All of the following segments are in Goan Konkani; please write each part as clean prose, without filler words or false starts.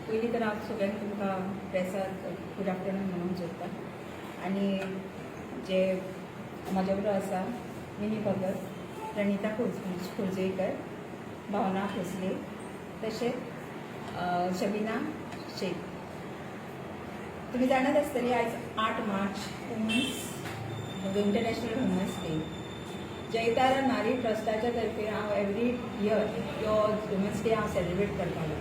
पयलीं तर हांव सगळ्यांक तुमकां प्रेसाक गुड आफ्टरनून म्हणूंक सोदता आनी जे म्हाज्या बरोबर आसा मिनी भगत, प्रणिता खोर्जेकर, भावना खोसले, तशेंच शबिना शेख. तुमी जाणात आसतली, आयज 8 मार्च, वुमन्स इंटरनॅशनल वुमन्स डे. जयतारा नारी ट्रस्टाच्या तर्फे हांव एवरी इयर यो वुमन्स डे हांव सेलिब्रेट करतालो.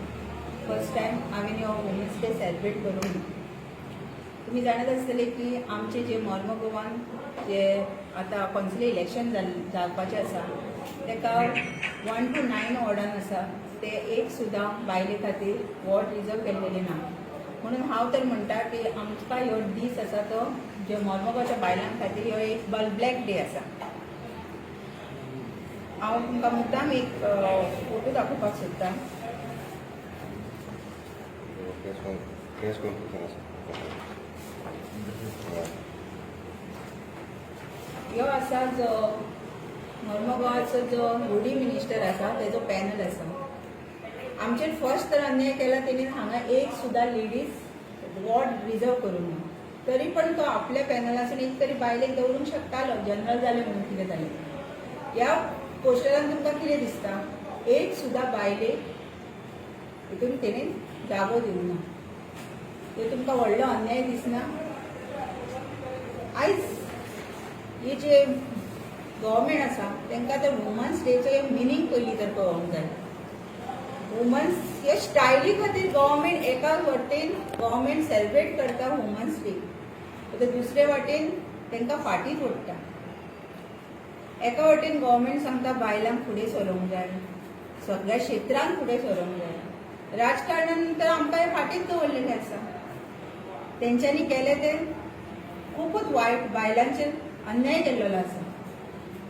फर्स्ट टायम हांवें हो वुमन्स डे सेलिब्रेट करूंक ना. तुमी जाणात आसतले की आमचे जे मर्मगोवान जे आतां कौन्सिल इलेक्शन जावपाचें आसा, ताका 1 टू 9 वॉर्डान आसा ते एक सुद्दां बायले खातीर वॉर्ड रिजर्व केल्लेले ना. म्हणून हांव तर म्हणटा की आमकां ह्यो दीस आसा तो जे मर्मगोवाच्या बायलां खातीर ह्यो एक ब्लॅक डे आसा. हांव तुमकां मुद्दाम एक फोटो दाखोवपाक सोदता. Press conference. ह्यो आसा जो मर्मगोवाचो जो युडी मिनिस्टर आसा, तेजो पॅनल आसा. आमचेर फर्स्ट तर अन्याय केला तेणी, हांगा एक सुद्दां लेडीज वॉर्ड रिजर्व करूंक ना. तरी पण तो आपल्या पॅनलासून एक तरी बायलेक दवरूंक शकतालो, जनरल जालें म्हणून कितें जालें. ह्या पोस्टरान तुमकां कितें दिसता? एक सुद्दां बायलेक हितून तेणी जागो दिवंक ना. हे तुमकां व्हडलो अन्याय दिसना? आयज ही जे गव्हर्मेंट आसा, तांकां तर वुमन्स डेचो मिनींग पयलीं तर कळोंक जाय. वुमन्स हे स्टायली खातीर गव्हर्मेंट, एका वटेन गव्हर्मेंट सेलिब्रेट करता वुमन्स डे, आतां दुसरे वाटेन तांकां फाटीत ओडटा. एका वटेन गव्हर्मेंट सांगता बायलांक फुडें सरोंक जाय, सगळ्या क्षेत्रांत फुडें सरोंक जाय. राजकारणान तर आमकां हे फाटीत दवरलेलें आसा. तेंच्यांनी केलें तें खुबूच वायट, बायलांचेर अन्याय केल्लो आसा.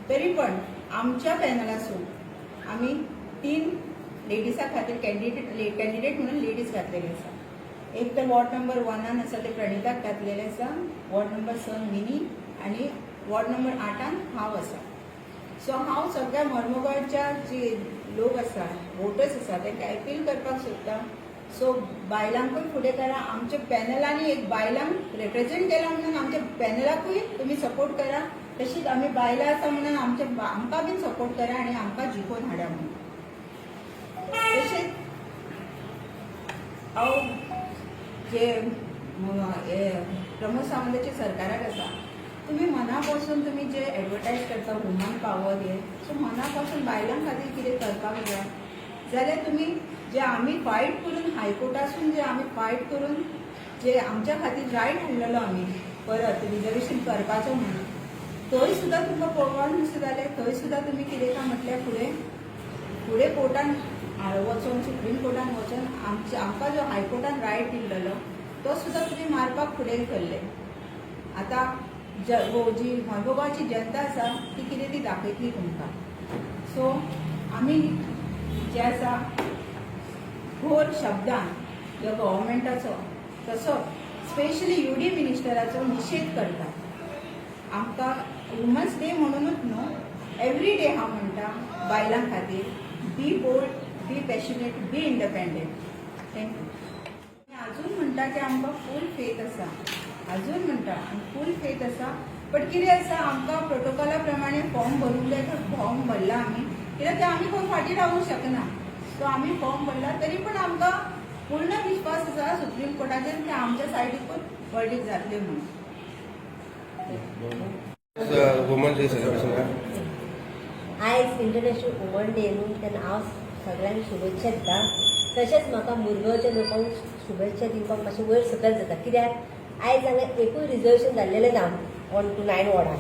तरी पण आमच्या पॅनलासून आमी तीन लेडिसां खातीर कॅन्डिडेट कॅन्डिडेट म्हणून लेडीज घातलेले आसा. एक तर वॉर्ड नंबर 1 आसा ते प्रणिताक घातलेले आसा, वॉर्ड नंबर 6 मिनी आनी वॉर्ड नंबर 8 हांव आसा. सो हांव सगळ्या मर्मगोवाच्या जे लोक आसा, वोटर्स आसा, तांकां अपील करपाक सोदता. सो बायलांकूय फुडें करा. आमच्या पॅनलांनी एक बायलांक रिप्रेझेंट केला म्हणून आमच्या पॅनलाकूय तुमी सपोर्ट करा. तशीच आमी बायलां आसा म्हणून आमच्या आमकां बीन सपोर्ट करा आनी आमकां जिखोवन हाडा म्हणून. तशेंच हांव जे हे प्रमोद सावंताच्या सरकाराक आसा, तुमी मना पासून तुमी जे एडवर्टायज करता वुमन पावर हे, सो मना पासून बायलां खातीर कितें करपाक जाय जाल्यार तुमी जे आमी फायट करून हायकोर्टासून जे आमी फायट करून जे आमच्या खातीर रायट हाडलेलो आमी परत रिजर्वेशन करपाचो म्हणून, थंय सुद्दां तुमकां पळोवन दिसता जाल्यार थंय सुद्दां तुमी कितें काय म्हटल्यार फुडें फुडें कोर्टान वचोन, सुप्रीम कोर्टान वचोन आमचे आमकां जो हायकोर्टान रायट दिल्लेलो तो सुद्दां तुमी मारपाक फुडें सरले. आतां जी मर्मगोवाची जनता आसा ती कितें ती दाखयतली तुमकां. सो आमी जे आसा घोर शब्दान जो गव्हर्मेंटाचो, तसो स्पेशली युडी मिनिस्टराचो निशेध करता. आमकां वुमन्स डे म्हणूनच न्हू, एवरी डे हांव म्हणटा बायलां खातीर, be bold, be passionate, be independent. Thank you. अजून म्हणटा की आमकां फूल फेथ आसा. अजून म्हणटा फूल फेथ आसा, बट कितें आसा, आमकां प्रोटोकॉला प्रमाणे फॉर्म भरूंक जाय. तर फॉर्म भरला आमी, कित्याक ते आमी खंय फाटीं रावूंक शकना. सो आमी फॉर्म भरला, तरी पण आमकां पूर्ण विश्वास आसा सुप्रीम कोर्टाचेर की आमच्या सायडीकूच वर्डीक जातले म्हणून. Women's day celebration. आयज इंटरनॅशनल वुमन डे न्हू, तेन्ना हांव सगळ्यांक शुभेच्छा दिता. तशेंच म्हाका मुरगांवच्या लोकांक शुभेच्छा दिवपाक मातशें वयर सकयल जाता, कित्याक आयज हांगा एकूय रिजर्वेशन जाल्लेलें ना 1 टू 9 वॉर्डान.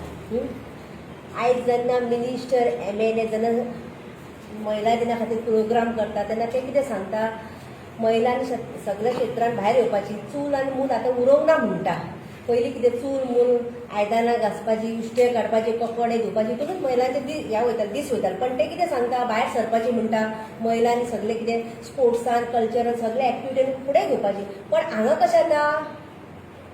आयज जेन्ना मिनिस्टर, एमएलए जेन्ना महिला दिना खातीर प्रोग्राम करता, तेन्ना ते कितें सांगता? महिलांनी सगळ्या क्षेत्रान भायर येवपाची. चूल आनी मूल आतां उरोंक ना म्हणटा. पयलीं कितें, चूल मूल, आयदनां घांसपाची, उश्टे काडपाची, कपडे धुवपाची, हितूनच महिलांचे दीस ह्या वयताले, दीस वयताले. पण ते कितें सांगता? भायर सरपाची म्हणटा महिलांनी, सगळे कितें स्पोर्ट्सान, कल्चरल सगळे एक्टिविटीन फुडें घेवपाची. पण हांगा कशें जाता,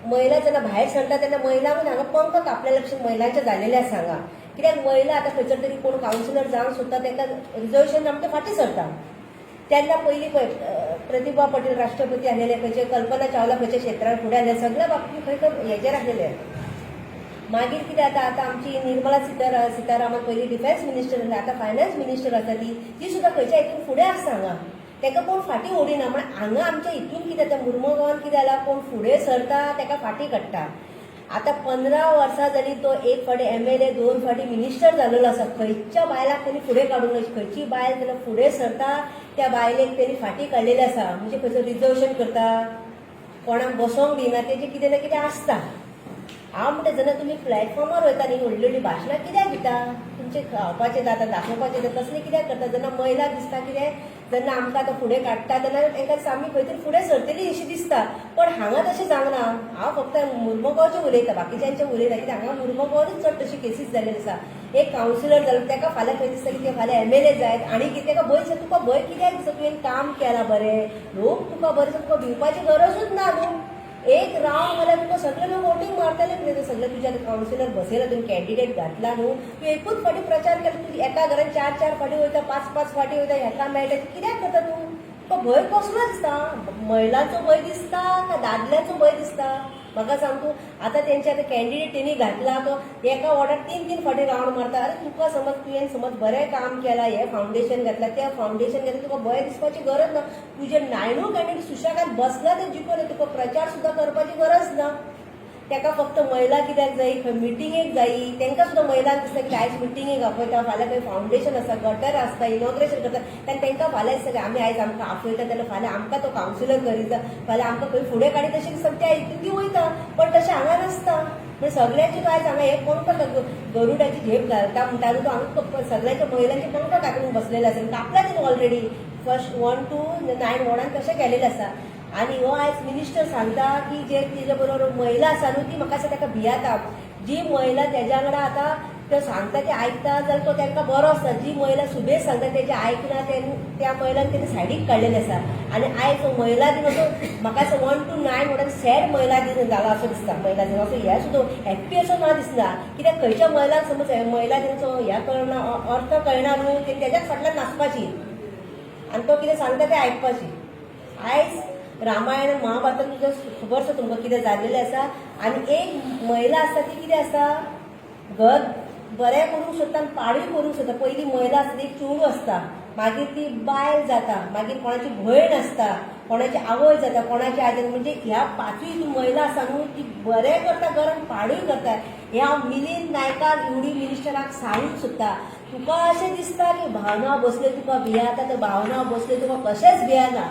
महिला जेन्ना भायर सरता तेन्ना महिलांकूच हांगा पंख कापलेल्या भशेन महिलांचे जाल्लेले आसा हांगा. कित्याक महिला आतां खंयसर तरी कोण कावन्सिलर जावंक सोदता तांकां रिजर्वेशन आमकां फाटीं सरता. तेन्ना पयलीं पळय प्रतिभा पटेल राष्ट्रपती आसलेले, खंयचे कल्पना चावला खंयच्या क्षेत्रान फुडें आसले, सगळ्या बाबतींत खंय खंय हेजेर आसलेले. मागीर कितें जाता, आतां आमची निर्मला सीतारामन पयलीं डिफेन्स मिनिस्टर आसली, आतां फायनान्स मिनिस्टर आसा. ती ती सुद्दां खंयच्या हितून फुडें आसा. हांगा ताका कोण फाटीं ओडिना. म्हण हांगा आमच्या हितून कितें जाता, मुर्मगांवान कितें जालां, कोण फुडें सरता ताका फाटीं काडटा. आतां 15 वर्सां जालीं तो एक फावटी एमएलए, दोन फावटी मिनिस्टर जाल्लो आसा. खंयच्या बायलाक तेणी फुडें काडूंक ना. खंयची बायल जेन्ना फुडें सरता त्या बायलेक तेणी फाटीं काडलेली आसा. म्हणजे खंयचो रिजर्वेशन करता, कोणाक बसोंक दिना, तेजें कितें ना कितें आसता. हांव म्हणटा, जेन्ना तुमी प्लॅटफॉर्मार वयता न्ही, व्हडली व्हडली भाशणां कित्याक दिता? तुमचें खावपाचें जाता, दाखोवपाचें जाता, तसलें कित्याक करता? जेन्ना महिलाक दिसता कितें, जेन्ना आमकां आतां फुडें काडटा तेन्ना तांकां दिसता आमी खंय तरी फुडें सरतली अशी दिसता. पण हांगा तशें जावना. हांव फक्त मुर्मगांवचें उलयतां, बाकीच्यांचें उलयना, कित्याक हांगा मुर्मगांवानूच चड तशी केसीस जाल्ले आसा. एक कावन्सिलर जालो, ताका फाल्यां खंय दिसता की ते फाल्यां एमएलए जायत आनी कितें, ताका भंय दिसता. तुका भंय कित्याक दिसता? तुवें काम केलां बरें, लोक तुका बरें दिसता, तुका भिवपाची गरजूच ना न्हू. एक रावंड जाल्यार तुका सगळे लोक वोटींग मारतले. कितें ते सगळे तुज्या कावन्सिलर बसयला, तुवें कॅन्डिडेट घातला न्हू, तूं एकूच फावटी प्रचार केला. तूं एका घरान चार चार फावटी वयता, पांच पांच फावटी वयता, हेका मेळटा. कित्याक करता तूं? तुका भंय कसलो दिसता? महिलांचो भंय दिसता का दादल्याचो भंय दिसता? म्हाका सांग तूं. आतां तेंचे आतां कॅन्डिडेट तेणी घातला, तो एका वॉर्डार तीन तीन फावटी रावंड मारता. अरे, तुका समज तुवें समज बरें काम केलां, हें फावंडेशन घातलां, तें फावंडेशन घातलें, तुका भंय दिसपाची गरज ना. तुजे नायनू कॅन्डिडेट सुशेगाद बसला ते जिखून, तुका प्रचार सुद्दां करपाची गरज ना. ताका फक्त महिला कित्याक जाय? खंय मिटिंगेक जायी. तांकां सुद्दां महिलांक दिसता की आयज मिटिंगेक आपयता, फाल्यां खंय फावंडेशन आसा, गटर आसता, इनॉग्रेशन करता. तेन्ना तांकां फाल्यां दिसता की आमी आयज आमकां आपयता जाल्यार फाल्यां आमकां तो कावन्सिलर करीत, फाल्यां आमकां खंय फुडें काडीत अशें दिसता. त्या हितून ती वयता, पण तशें हांगा नासता. म्हणजे सगळ्यांचे तो आयज हांगा हे पंख, गरुडाची झेप घालता म्हणटा तो हांगा सगळ्यांच्या महिलांचे पंख कातरून बसलेले आसा. कापला तेणी ऑलरेडी फर्स्ट 1 to 9 वॉर्डान तशें केलेलें आसा. आनी हो आयज मिनिस्टर सांगता की जे तेजे बरोबर महिला आसा न्हू, ती म्हाका दिसता ताका भियाता. जी महिला तेज्या वांगडा आतां तो सांगता ते आयकता जाल्यार तो तांकां बरो आसता. जी महिला सुबेज सांगता तेजें आयकना, त्या महिलान तेणे सायडीक काडलेलें आसा. आनी आयज हो महिला दिन असो म्हाका दिसता 1 to 9 म्हणून सॅड महिला दिन जाला असो दिसता. महिला दिन असो हे सुद्दां हॅप्पी असो ना दिसना. कित्याक खंयच्या महिलांक समज हे महिला दिनाचो ह्या कळना, अर्थ कळना न्हू, ते तेज्याच फाटल्यान नाचपाची आनी तो कितें सांगता तें आयकपाची. आयज रामायण महाभारतान तुझं खबर आसा तुमकां कितें जाल्लेलें आसा. आनी एक महिला आसता, ती कितें आसता, घर बरें करूंक सोदता आनी पाडूय करूंक सोदता. पयली महिला आसता ती एक चेडूं आसता, मागीर ती बायल जाता, मागीर कोणाची भयण आसता, कोणाची आवय जाता, कोणाची आजी. म्हणजे ह्या पांचूय हितून महिला आसा न्हू, ती बरें करता घरान, पाडूय करता. हें हांव मिलिंद नायकाक, युडी मिनिस्टराक सांगूंक सोदता. तुका अशें दिसता की भावना भोसले तुका भियाता, तर भावना भोसले तुका कशेंच भियाना.